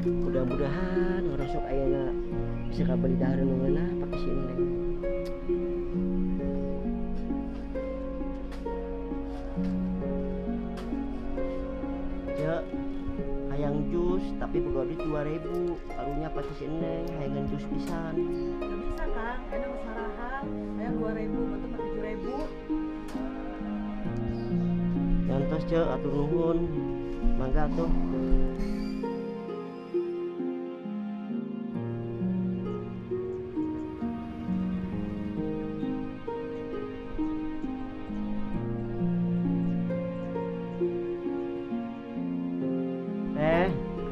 Mudah-mudahan ngarosok ayeuna bisa kabeli dahareun nu ngeunah pake si Neng. Cek, hayang jus tapi boga duit 2000, karunya pake si Neng hayangan jus pisan. Teu bisa Kang, ayeuna mah sarahan, hayang 2000, betul mah 7000. Yantos cek, atur nuhun. Mangga tuh.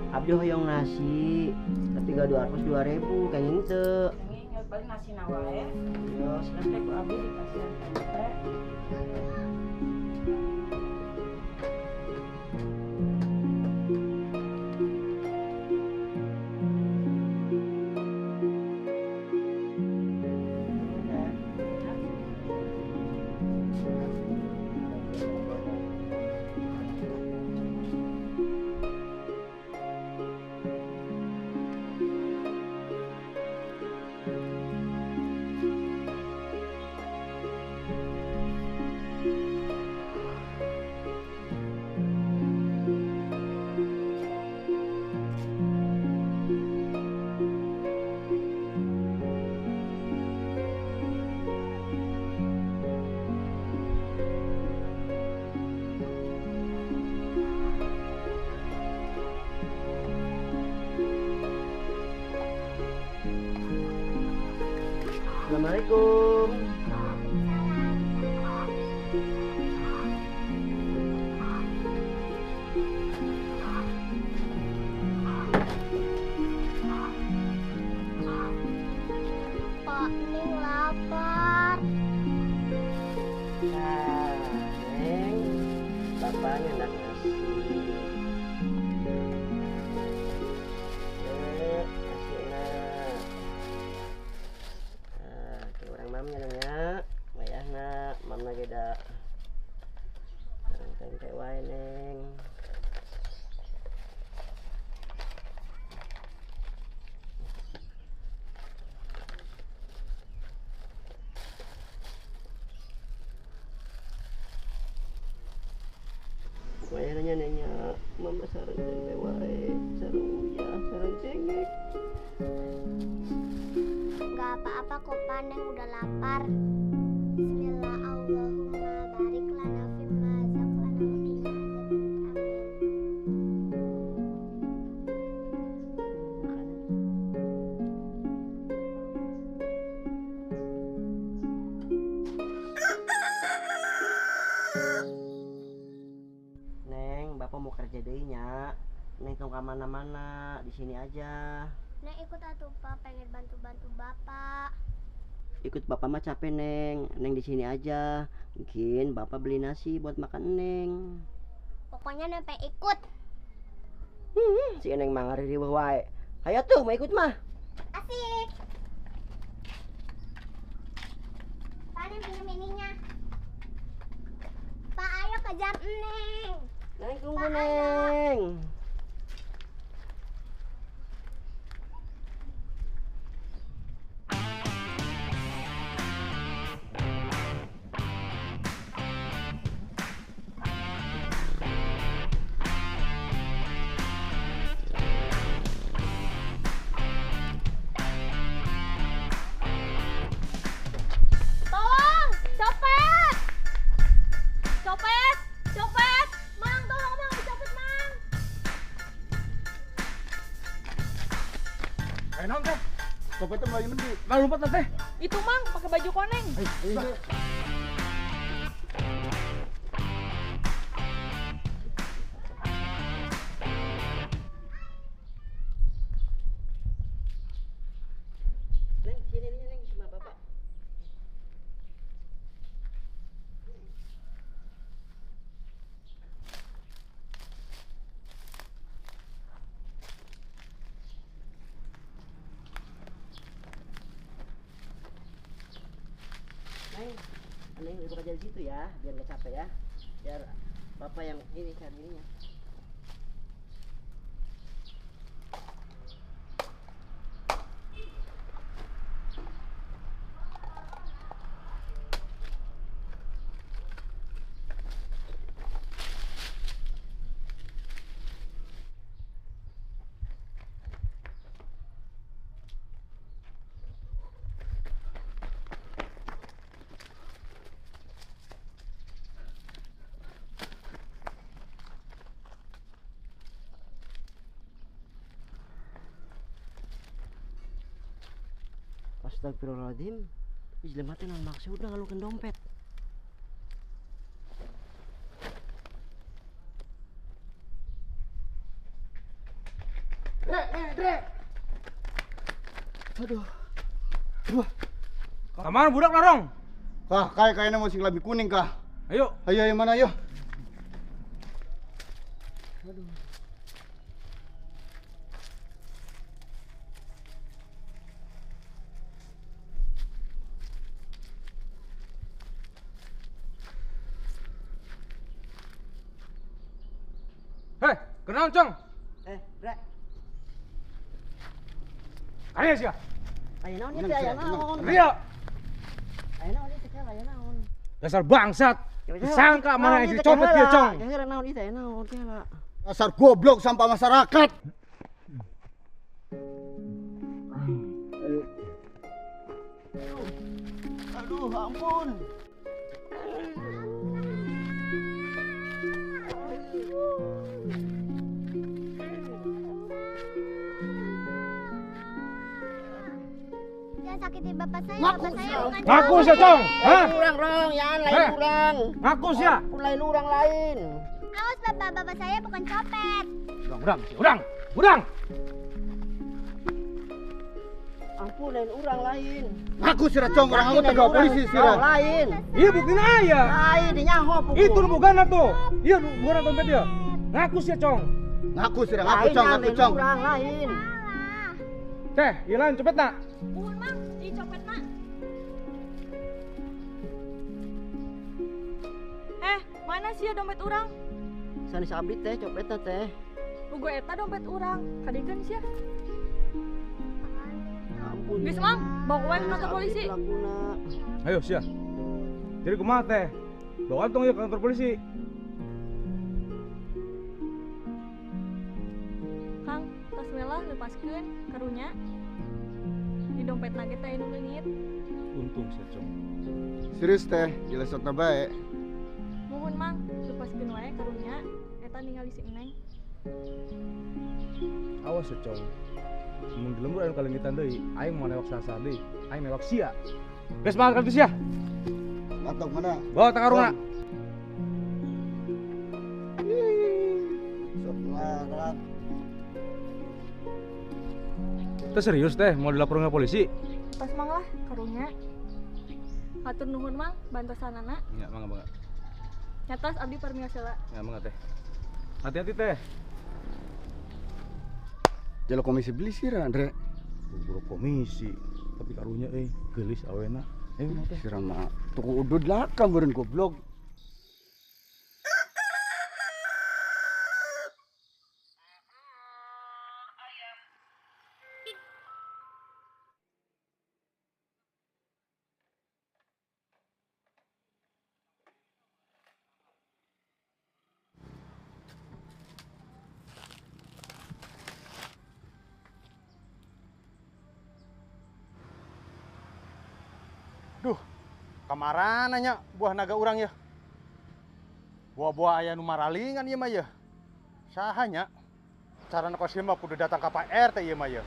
Abdi hoyong nasi, tapi gaduh arpus 2000, kenging teu. Kenging, ya paling nasi na wae. Yo, silakan ku abdi dikasihan tempe. Assalamualaikum. Pak, Neng lapar. Nah, Neng, bapaknya nak nasi. Tempe wae Neng. Wayahnya nanya, mama sareng tempe wae, sareng uyah, sareng cengek. Gak apa-apa kok Pak, Neng udah lapar. Bismillah Allahumma barik lana fimma razaqtana wa qina adzabannar. Amin. Neng, bapak mau kerja deui nya. Neng tong ka mana-mana, di sini aja. Neng ikut atuh Pak, pengen bantu-bantu bapak. Ikut bapak mah capek Neng, Neng di sini aja. Mungkin bapak beli nasi buat makan Neng. Pokoknya Neng pengen ikut. Si Neng mah ngariweuh wae. Hayo tuh mau ikut mah. Asik. Pak, Neng pinjam ininya. Pak, ayo kejar Neng. Neng tunggu Pak, Neng. Ayo. Naon teh? Copetnya mulai mandi. Nah, lompat teh. Itu Mang, pakai baju koneng. Ayo. Neng, sini Neng sama bapak. Neng, Neng duduk aja di situ ya, biar nggak capek ya. Biar bapak yang ini cari ininya. Astagfirullahaladzim. Ih, jelema teh naon maksudna ngalungkeun dompet? Dre, Dre. Aduh. Aduh. Kamana budak larong? Kah, kayak kayaknya mau sing lebih kuning kah? Ayo. Ayo, ayo mana ayo? Aduh. Hei, kenal Cong? Bre. Karya sih ya? Aya naon ieu teh, aya naon? Ria. Aya naon ieu teh, aya naon? Dasar bangsat. Disangka mana yang dicopet dia, Cong. Kira naon ieu teh, naon kira. Dasar goblok sampah masyarakat. Aduh, ampun. Jangan sakiti bapak saya, bapak saya bukan Ngaku sih, Cong. Hah? Urang rong, ya lain urang. Ngaku sih ya. Lain urang lain. Awas bapak, bapak saya bukan copet. Urang, urang, urang. Ampun, lain urang lain. Ngaku sih, Cong, orang aku tegak polisi sih. Lain. Iya buktinya aya. Lain dinyaho buku. Itu nu bogana tuh. Iya nu bogana dompet dia. Ngaku sih, Cong. Ngaku sih, ngaku Cong, ngaku Cong. Urang lain. Teh, ieu lain copet nak? Buhun mang, ieu copet nak. Mana sih ya dompet urang? Sanes abdi teh copetna teh. Ugo eta dompet urang, kadikeun sia. Ampun. Geus mang, bawa we ke kantor polisi. Ayo sia. Jadi kumaha teh? Bawa tong ieu ke kantor polisi. Kang, tos we lah lepaskeun karunya. Di dompet ge teh nu leungit. Untung sia, Cong. Serius teh, dilesotna bae. Muhun mang, lepaskeun wae karunya eta ningali si Neng. Awas ya, Cong. Mun di lembur anu kalengitan deui, aing mau newak saha deui, aing newak sia. Geus mah kartu sia. Matok mana? Bawa ta karungna. Sok lah. Teh serius teh mau dilaporin ke polisi? Tos mang lah karunya. Hatur nuhun mang bantosanana. Nya mangga mangga. Nyatos abdi parmios heula. Ya mangga teh. Hati-hati teh. Jalo komisi beli sih Andre. Buru komisi, tapi karunya geulis awena. Ayo teh. Sira mah tuku udud lah kan beureun goblok. Duh, kamaran nanya buah naga urang ya. Buah-buah aya nu maralingan ieu mah ya. Saha nya? Carana kos ieu mah kudu datang ka Pak RT ieu mah ya.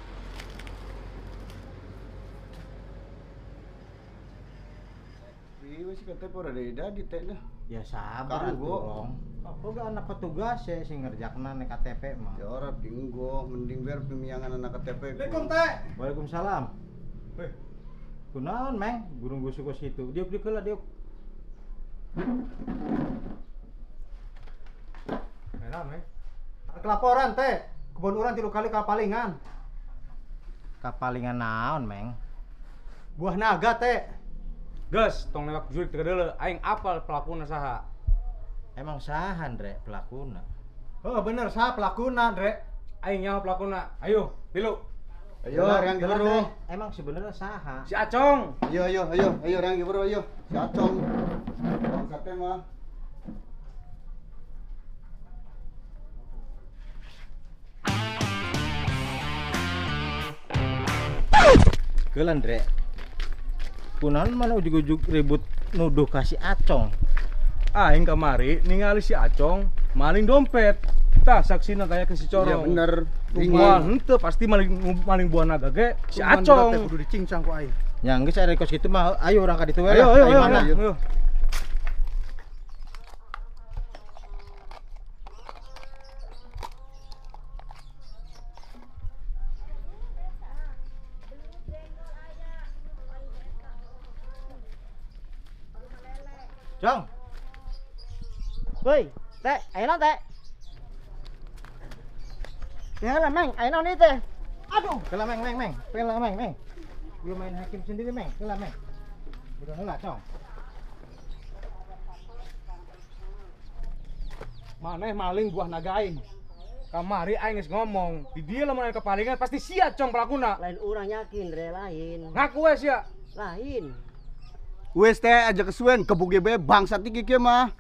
Ieu sih kata pora deui dadi teh dah. Ya sabar atuh. Aku gak anak petugas ya sing ngerjakna nek KTP mah. Ya ora dinggo, mending biar pemiangan anak KTP. Waalaikumsalam teh. Waalaikumsalam. Heh. Kunaon meng, burung gusuk ke situ. Diuk diuk heula diuk. Naon meng? Kelaporan teh, kebon urang 3 kali kapalingan. Kapalingan naon meng? Buah naga teh. Geus, tong lewat jurik teh deuleu, aing apal pelakuna saha. Emang saha Andre pelakuna? Oh bener saha pelakuna Andre. Aing nyaho pelakuna. Ayo, tilu. Ayo, orang gibero. Emang sebenarnya saha? Si Acong. Ayo, ayo, ayo, ayo orang gibero, ayo. Si Acong. Bangsat teh mah. Kelan, Dre. Kunaon mana ujug-ujug ribut nuduh ka si Acong? Aing kamari ningali si Acong maling dompet. Tah saksina tanya ke si Corong. Iya bener. Wah, henteu pasti maling maling buah naga ge si Acong. Teh kudu dicincang ku aing. Nya geus aya kos kitu mah ayo urang ka ditu we. Ayo ayo ayo. Ayo. Cong. Woi, teh, ayo naon teh? Ya lah, Meng, ayo naon ieu teh? Aduh, kela Meng, Meng, Meng. Kela Meng, Meng. Belum main hakim sendiri, Meng. Kela Meng. Udah heula, Cong. Maneh maling buah naga aing. Kamari aing geus ngomong, di dia lamun aya kepalingan pasti sia Cong pelakuna. Lain urang yakin, Dre, lain. Ngaku we sia. Lain. Wes teh aja kesuwen gebuk ge bangsat iki kieu mah.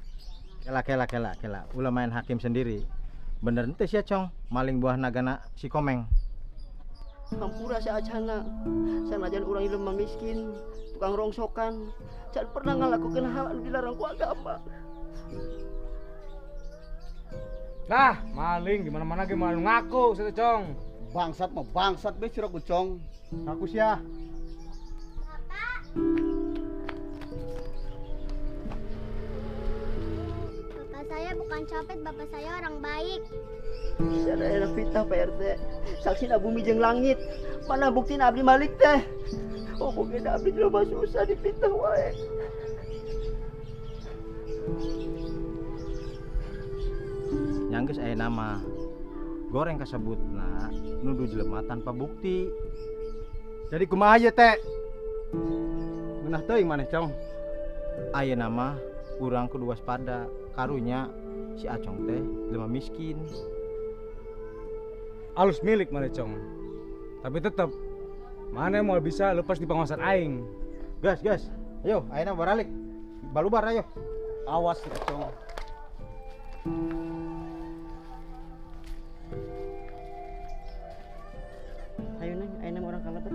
Kela kela kela kela, ulah main hakim sendiri. Bener ente sia Cong, maling buah nagana si Komeng. Hampura saacana. Sanajan urang lemah miskin, tukang rongsokan, can pernah ngalakukeun hal anu dilarang ku agama. Lah, maling di mana-mana ge malah ngaku sia Cong. Bangsat mah bangsat be sira ku Cong. Ngaku sia. Bapak. Bapak saya bukan copet, bapak saya orang baik. Sadayana fitnah Pak RT. Saksina bumi jeung langit. Mana buktina abdi malik teh? Oh, mungkin abdi jelema susah difitnah wae. Nya geus aya nama. Goreng kasebutna nuduh jelema tanpa bukti. Jadi kumaha ieu teh? Ngeunah teuing maneh, Cong. Ayeuna mah urang kudu waspada. Karunya si Acong teh jelema miskin. Alus milik maneh, Cong. Tapi tetep maneh moal bisa lepas di pengawasan aing. Gas, gas. Ayo, ayeuna baralik. Balubar ayo. Awas ya, Cong. Ayo Neng, ayeuna mah urang ka lebet.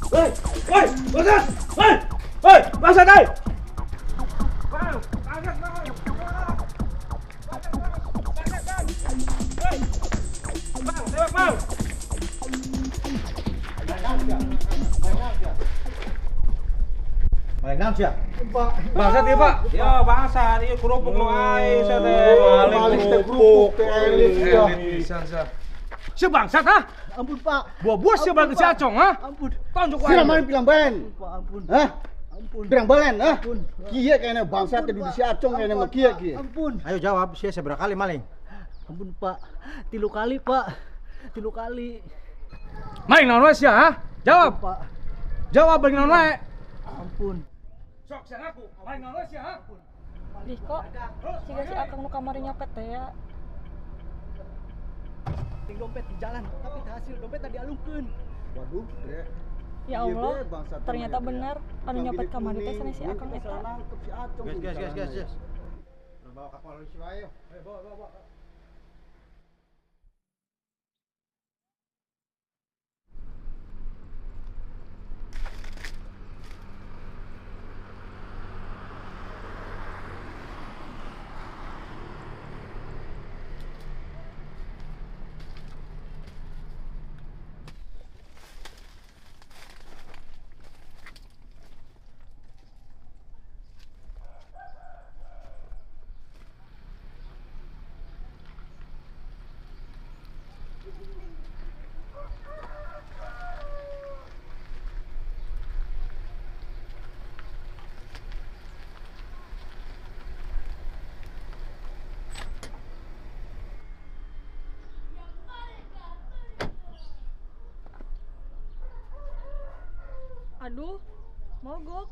Hei, hei, bangsat! Hei, hei, bangsat, hei! Bang, bangsat, bang! Bangsat, bang! Hei! Bang, tembak, bang! Maling naon sia? Bangsat ieu, Pak. Ya, bangsat ieu kerupuk nu aing sia teh. Maling teh kerupuk teh elit sia. Pisan sia. Si bangsat ha? Ampun, Pak. Buah-buah sia balik si Acong ha? Ampun. Tonjok Sira aing. maling pirang balen. Pak, ampun. Hah? Ampun. Pirang balen, hah? Ampun. Kieu kayaknya bangsat teh di si Acong kayaknya mah kieu kieu. Ampun. Ayo jawab, sia sabaraha kali maling? Ampun, Pak. 3 kali, Pak. 3 kali. Maling naon wae sia ha? Jawab. Pak. Jawab maling naon wae. Ampun. Sok sia ngaku, maling naon wae sia ha? Dih kok siga si Akang nu kamari nyopet teh ya. Ting dompet di jalan, tapi hasil dompet tadi alungkeun. Waduh, Dre. Ya Allah, ternyata bener anu nyopet kamari teh sanes si Akang eta. Gas, gas, gas, gas, gas. Bawa ke polisi wae ayo. Ayo bawa, bawa, bawa. Aduh, mogok.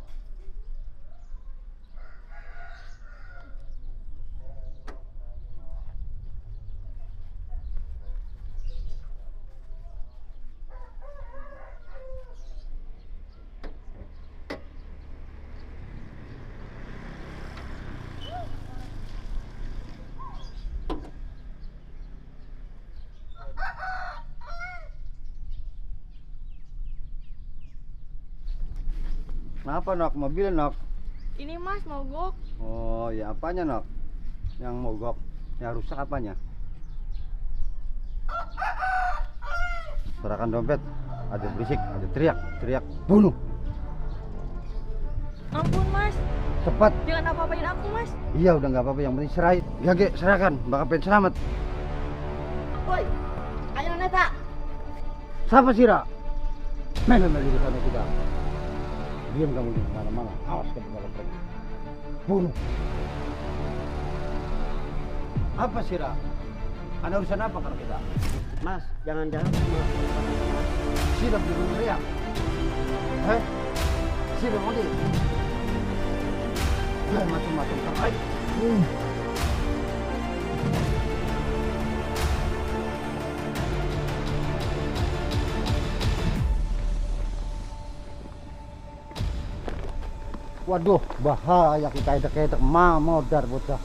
Kenapa Nok? Mobil Nok? Ini Mas mogok. Oh ya, apanya Nok? Yang mogok, yang rusak apanya? Serahkan dompet, ada berisik, ada teriak, teriak, bunuh. Ampun Mas. Cepat. Jangan apa-apain aku Mas. Iya udah nggak apa-apa, yang penting serahin. Gage, serahkan, bakal pengen selamat. Woi, ayo neta. Siapa sih Ra? Mana lagi di sana kita? Diam kamu di mana-mana, awas kamu kalau pergi. Bunuh. Apa sih Ra? Ada urusan apa kalau kita? Mas, jangan-jangan sama Sira belum teriak. Heh? Sira mau di? Jangan macam-macam terbaik. Waduh, bahaya kita edek-edek modar bocah.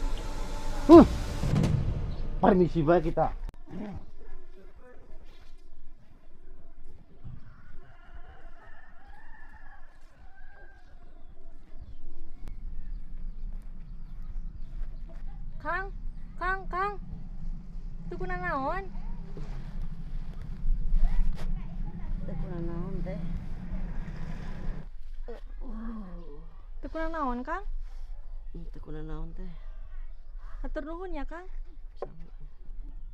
Permisi baik kita. Kang, Kang, Kang. Teu kunanaon? Teu kunanaon teh. Teu kunanaon, Kang? Teu kunanaon teh. Hatur nuhun ya, Kang.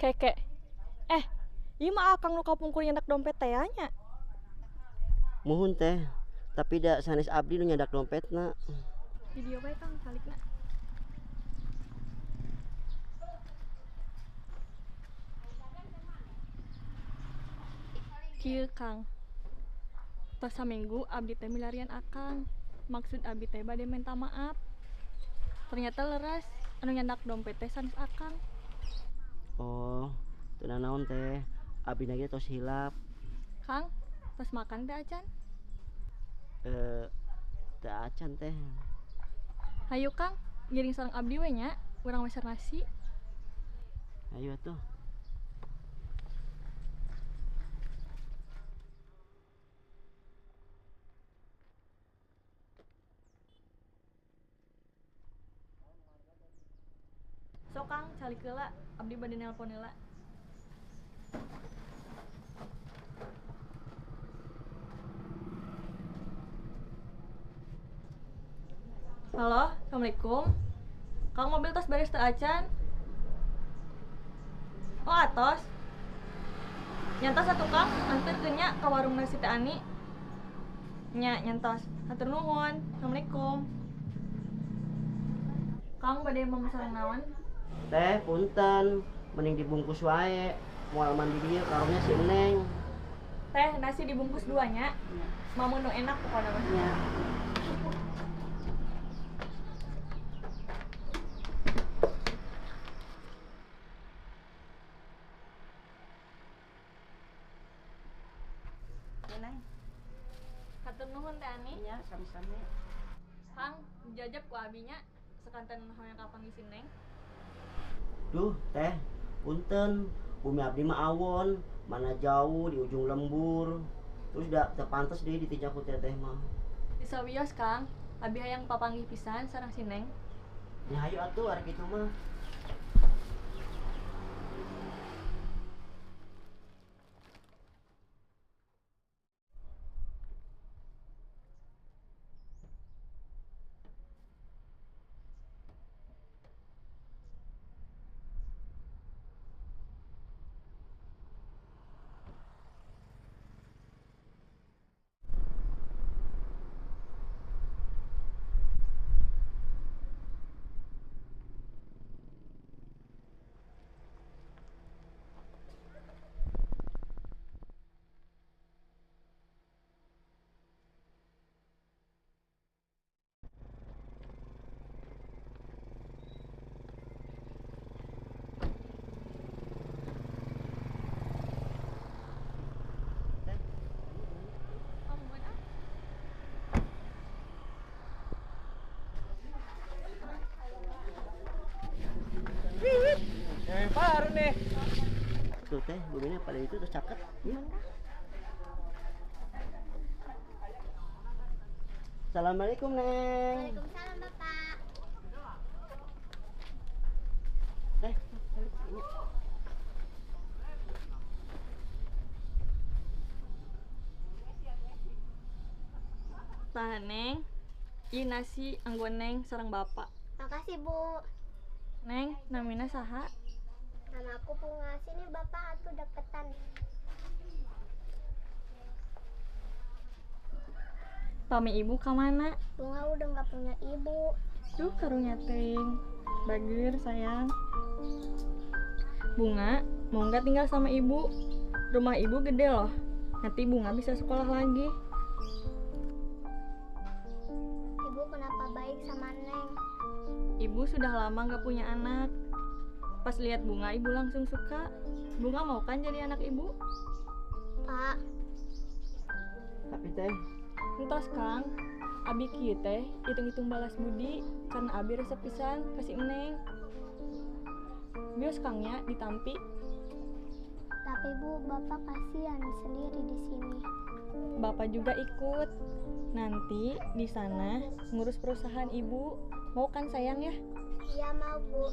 Keke. Ieu mah Akang nu kapungkur nyandak dompet teh nya. Muhun teh, tapi da sanes abdi nu nyandak dompetna. Di dieu wae Kang, calikna. Kieu Kang. Tos saminggu abdi teh milarian Akang. Maksud abdi teh bade minta maaf. Ternyata leres anu nyandak dompet teh sanes Akang. Oh, teu nanaon teh. Abdi ge tos hilap. Kang, tos makan teh acan? Teu acan teh. Hayu Kang, ngiring sareng abdi we nya, urang meser nasi. Hayu atuh. Sok Kang, calik heula, abdi bade nelpon heula. Halo, Assalamualaikum. Kang, mobil tos beres teu acan? Oh, atos. Nyantos atuh Kang, anterkeun nya ka warung nasi Teh Ani. Nya, nyantos. Hatur nuhun. Assalamualaikum. Kang, bade memesan naon? Teh, punten, mending dibungkus wae. Moal mandi dieu karomnya si Neng. Teh, nasi dibungkus dua nya. Mamu nu enak pokoknya mah. Nya. Neng. Hatur nuhun Teh Ani. Nya, sami-sami. Kang, dijajab ku abi nya sakanten hoyong kapanggih si Neng. Duh, teh, punten, bumi abdi mah awon, mana jauh di ujung lembur. Terus da teu pantes deui ditinjau ku teteh mah. Bisa wios, Kang. Abi hayang papanggih pisan sareng si Neng. Nya hayu atuh ari kitu mah. Yang baru nih. Tuh teh, buminya pada itu terus cakep. Ya. Assalamualaikum, Neng. Waalaikumsalam, Bapak. Teh, balik. Tah, Neng. Ieu nasi anggo Neng sareng Bapak. Makasih, Bu. Neng, namina saha? Nama aku Bunga. Sini Bapak atuh deketan. Pami ibu ka mana? Bunga udah nggak punya ibu. Duh, karunya teuing. Bageur sayang. Bunga, mau nggak tinggal sama ibu? Rumah ibu gede loh. Nanti Bunga bisa sekolah lagi. Ibu kenapa baik sama Neng? Ibu sudah lama nggak punya anak. Pas lihat Bunga, ibu langsung suka. Bunga mau kan jadi anak ibu? Pak. Tapi teh, entos Kang, abi kieu teh hitung-hitung balas budi karena abi resep pisan kasih Neng. Bios Kangnya ditampi. Tapi Bu, Bapak kasihan sendiri di sini. Bapak juga ikut. Nanti di sana ngurus perusahaan ibu. Mau kan sayang ya? Iya mau, Bu.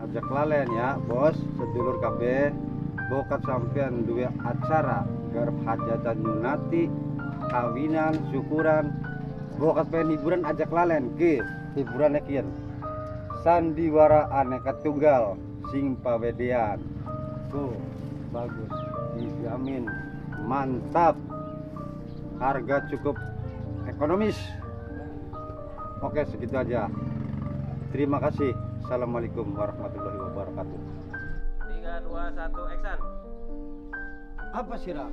Ajak lalen ya bos, sedulur kabeh, bokat sampean duwe acara garap hajatan nyunati, kawinan, syukuran, bokat pengen hiburan ajak lalen ke hiburan kian. Sandiwara aneka tunggal sing pawedean. Tuh, bagus, dijamin mantap. Harga cukup ekonomis. Oke, segitu aja. Terima kasih. Assalamualaikum warahmatullahi wabarakatuh. 3, 2, 1, action. Apa sih, Ra?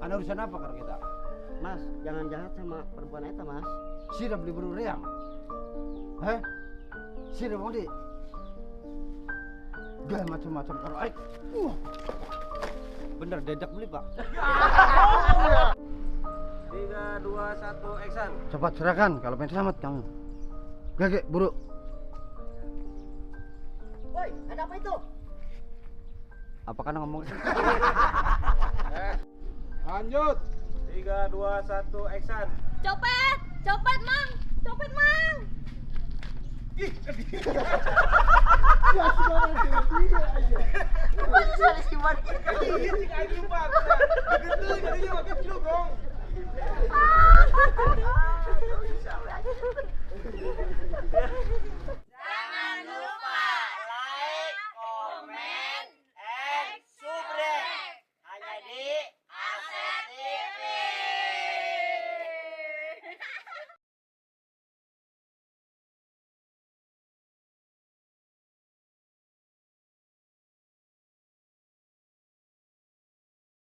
Ada urusan apa kalau kita? Mas, jangan jahat sama perempuan eta, Mas. Sira beli buru reang. Heh? Sira mau di gak macam-macam kalau aik. Bener dedek beli, Pak. 3, 2, 1, action. Cepat serahkan kalau pengen selamat kamu. Gak, buru. Woi, ada apa itu? Apa kan ngomong? Lanjut. 3, 2, 1, action. Copet, copet Mang, copet Mang. Ih,